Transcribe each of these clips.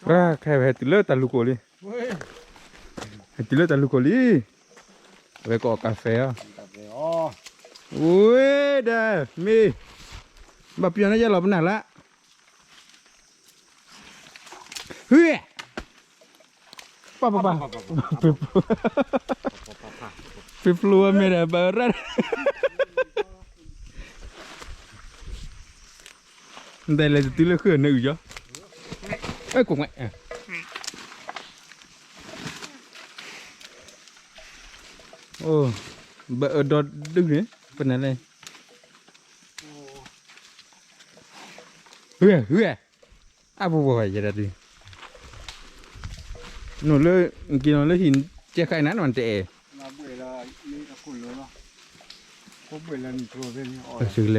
ခဲဝဲဟဲတုၤလၢတၢ်လူၢ်ကိၢ်လံ, ဟဲတုၤလၢတၢ်လူၢ်ကိၢ်လံ, အဝဲကအီၣ်ကၣ်ဖဲအီၤ, ဝဲဒၣ်မ့ၢ်, ဘၣ်ပျီန့ၣ်ယဲလီၤပနၢ်လၢ ဟ့, ပၢ်ပၢ်ပၢ်, ပဖျိဝဲမ့ၢ်ဒီးဘၣ်ရၣ်, နတဲလဲၤတတုၤလၢဃုာ်နအုၣ်ကီ, အဲၣ်ကိးမး, အိ, ဘၣ်အၢဒီဒုန့ၣ် ပနၢ်လဲၣ်, ဟ့, ဟ့, အပူၤပှၤယဲဒၣ်ဒု, နလၢ, က့ၤနီၤလၢဟံၣ်ကဲခါအံၤနၤနတအဲၣ်,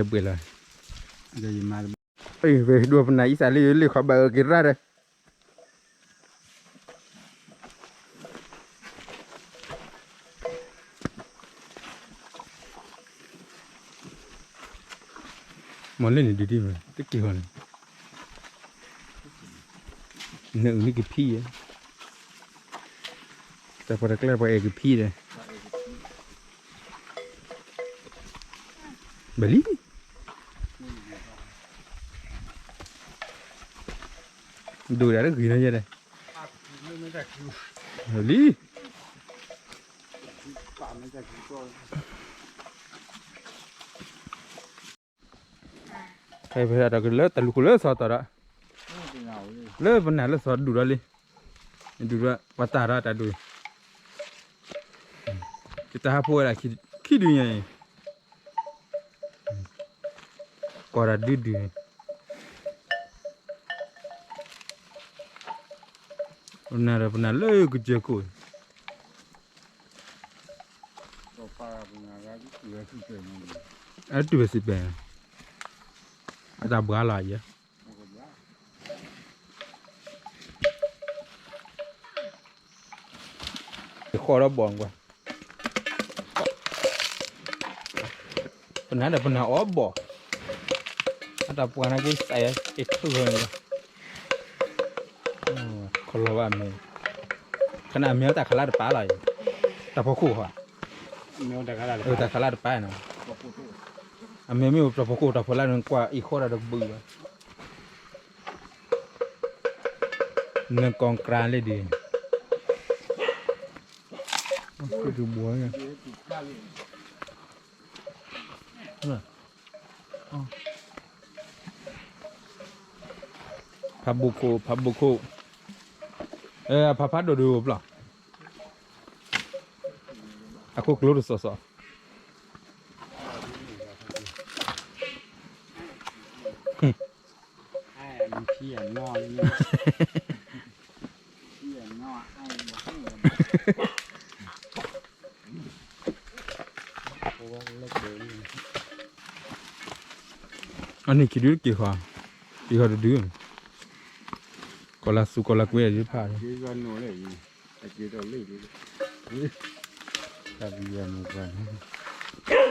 ပှဲၤလၢနလဲၤဘှဲၣ်လီၤ, ဒိးပနၢ်အံသးလၢယလ့ၣ်ခီဘၣ်အၢက့ၤရၣ်ဒီး မ့ၢ်လၢန့ၣ်ဒုးဒ်မး တက့ၤဃီန့ၣ်, နအုၣ်န့ၣ်ကဖံယဲ, တၢ်ပှၤတကျဲပှၤအဲၣ်ကဖံဒီး, ဘၣ်လံ, ဒိၣ်ဒၣ်တဂ့ၤနီၤယဲဒီး, လံ ဖဲဖဲဒီးကလၢတၢ်လူၢ်ခိၣ်လၢစီၤတီၤဒီး, လၢပနၢ်လၢစီၤဒူၣ်ဒီးလံ, ဒူၣ်ဒီးပှၤတၢ်ဒီးတၢ်ဒူၣ်, ယတၢ်ဟးဖိဝဲဒၣ်ခံဒုညါအံၤ, ကီၢ်တၢ်ဒုဒု, ပနၢ်ဒီးပနၢ်လၢကစၢၢ်ခိၣ် အတုၤဝဲစံးပဲ, အတၢ်ဘှါလီၤယဲ, ဃီဒီးဘီၣ်ကွၢ်, ပနၢ်ဒီးပနၢ်အီၣ်ဘီၣ်, အတၢ်ပှၤနာ်က့စးယဲ အ့ၣ်ထုၣ်ဃီန့ၣ်လီၤ, ခီလီၤဘၣ်မ့ၢ်, ခနၣ်မ့ၢ်တၢ်ခးလၢတပၤလီၤ, တၢ်ဖီခိၣ်ဃီ, တၢ်ခးလၢတပၤနီၤ, အမ့ၢ်မ့ၢ်တၢ်ဖီခိၣ်တၢ်ဖီလာ်န့ၣ်ကွၢ်အံၤဃီဒီးတဘုးဘၣ်, နကီၢ်ကြၤလၢဒ်, ဖးဘိခိၣ် ဖးဘိခိၣ်, ဖးဖးဒိၣ်ဒိၣ်ပျီ, အခိၣ်ကျိတစီၣ်စီၣ် အန့ၣ်ခံဒုတက့ၤဃီ, က့ၤဃီတဒု, ကီၢ်လၢသူကီၢ်လၢကွံာ်အဒုဖၣ်န့ၣ်, တၢ်ပယီၤန့ၣ်ပှၤန့ၣ်